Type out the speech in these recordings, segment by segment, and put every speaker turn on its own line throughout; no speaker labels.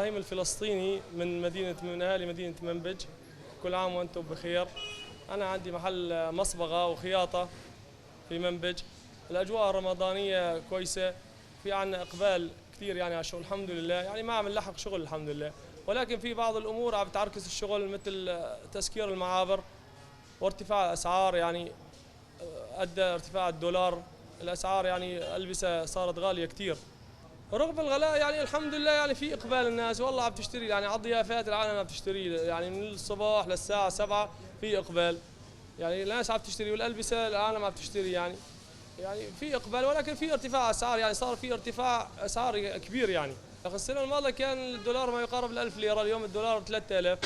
إبراهيم الفلسطيني من أهالي مدينة منبج. كل عام وأنتم بخير. أنا عندي محل مصبغة وخياطة في منبج. الأجواء الرمضانية كويسة، في عنا إقبال كثير يعني على الشغل الحمد لله، يعني ما عم نلحق شغل الحمد لله، ولكن في بعض الأمور عم تعركس الشغل مثل تسكير المعابر وارتفاع الأسعار، يعني أدى ارتفاع الدولار، الأسعار يعني ألبسة صارت غالية كثير. رغم الغلاء يعني الحمد لله يعني في إقبال الناس والله عم تشتري، يعني على الضيافات العالم عم تشتري، يعني من الصباح للساعة 7 في إقبال، يعني الناس عم تشتري والألبسة العالم عم تشتري، يعني في إقبال، ولكن في ارتفاع أسعار، يعني صار في ارتفاع أسعار كبير. يعني السنة الماضية كان الدولار ما يقارب 1000 ليرة، اليوم الدولار 3000.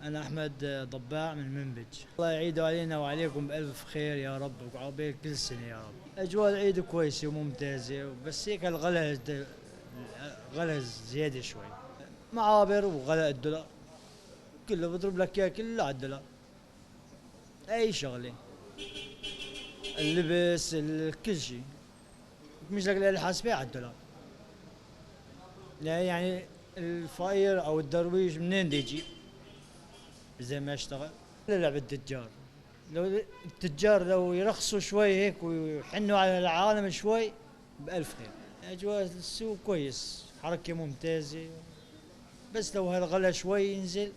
أنا أحمد ضباع من منبج. الله يعيده علينا وعليكم بألف خير يا رب، وعقبال كل سنة يا رب. أجواء العيد كويسة وممتازة، بس هيك الغلا غلا زيادة شوي، معابر وغلاء الدولار كله بضرب لك إياه كله على الدولار. أي شغلة، اللبس، كل شيء، مش لك الحاسبة على الدولار. لا يعني الفقير أو الدرويش منين بده يجيب؟ إذا ما اشتغل. لعب التجار، لو التجار لو يرخصوا شوي هيك ويحنوا على العالم شوي بألف خير. أجواء السوق كويس، حركة ممتازة، بس لو هالغلا شوي ينزل.